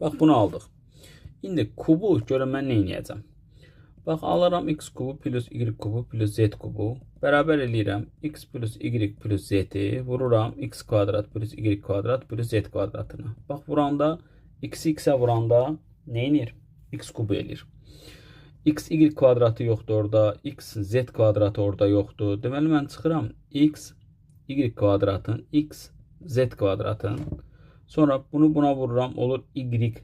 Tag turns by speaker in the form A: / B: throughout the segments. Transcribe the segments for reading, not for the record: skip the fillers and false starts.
A: Bax, bunu aldıq. İndi kubu görən mən nə edəcəm? Bax, alıram x kubu plus y kubu plus z kubu. Bərabər eləyirəm x plus y plus z-i vururam x kvadrat plus y kvadrat plus z kvadratına. Bax, vuranda x-i x-ə vuranda nə edir? X kubu eləyir. X, y kvadratı yoxdur orada. X, z kvadratı orada yoxdur. Deməli, mən çıxıram x, y kvadratın, x, z kvadratın. Sonra bunu buna vururam, olur y,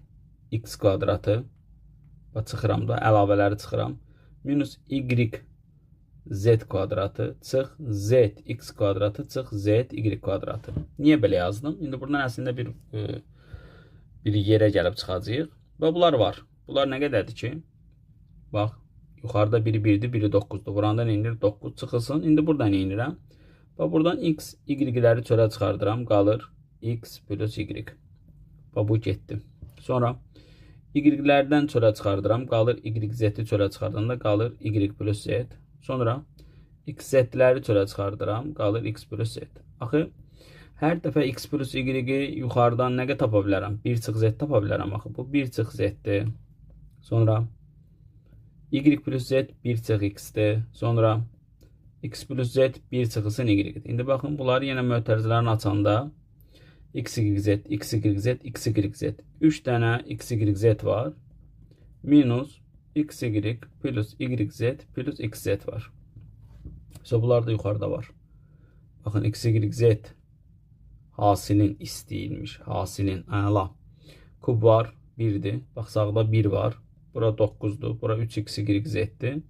A: x kvadratı. Bax, çıxıram da, əlavələri çıxıram. Minus y, z kvadratı, çıx, z, x kvadratı, çıx, z, y kvadratı. Niyə belə yazdım? İndi buradan əslində bir yerə gəlib çıxacağıq. Və bunlar var. Bunlar nə qədərdir ki? Bax, yuxarıda biri 1-dir, biri 9-dur. Vuranda nə edir? 9 çıxılsın. İndi burada nə edirəm? Bax, buradan x, y-ləri çölə çıxardıram. Qalır x plus y. Bax, bu getdi. Sonra y-lərdən çölə çıxardıram. Qalır y, z-i çölə çıxardanda qalır y plus z. Sonra x, z-ləri çölə çıxardıram. Qalır x plus z. Axı, hər dəfə x plus y-i yuxarıdan nə qədər tapa bilərəm? 1 çıx z tapa bilərəm axı. Bu 1 çıx z-dir. Sonra y plus z 1 çıx x-dir. Sonra x plus z 1 çıxılsın y-dir. İndi baxın, bunları yenə mötərizələrini açanda x, y, z, x, y, z, x, y, z. 3 dənə x, y, z var. Minus x, y plus y, z plus x, z var. Sonra bunlar da yuxarıda var. Baxın, x, y, z hasilin istəyilmiş. Hasilin, əla. Kub var, 1-dir. Bax, sağda 1 var. Bura 9-dur. Bura 3x, y, z-dir.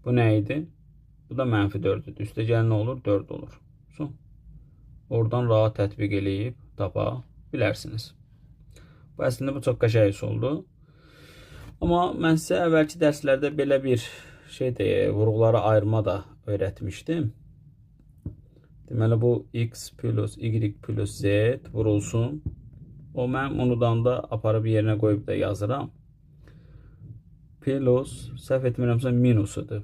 A: Bu nə idi? Bu da mənfi 4-dür. Üstə gələn nə olur? 4 olur. Son. Oradan rahat tətbiq eləyib tapa bilərsiniz. Bu əslində bu çox qəşəng üsuldur. Amma mən sizə əvvəlki dərslərdə belə bir şey də vurğulara ayırma da öyrətmişdim. Deməli bu x plus y plus z vurulsun. O mənim unudanda aparıb yerinə qoyub da yazıram. Plus, səhv etmirəmsə minusudur.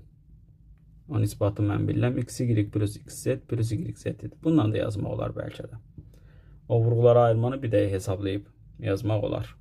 A: Onun isbatı mən bilirəm. X, y plus xz plus y z-dir. Bununla da yazmaq olar bəlkə də. O vurğulara ayırmanı bir də hesablayıb yazmaq olar.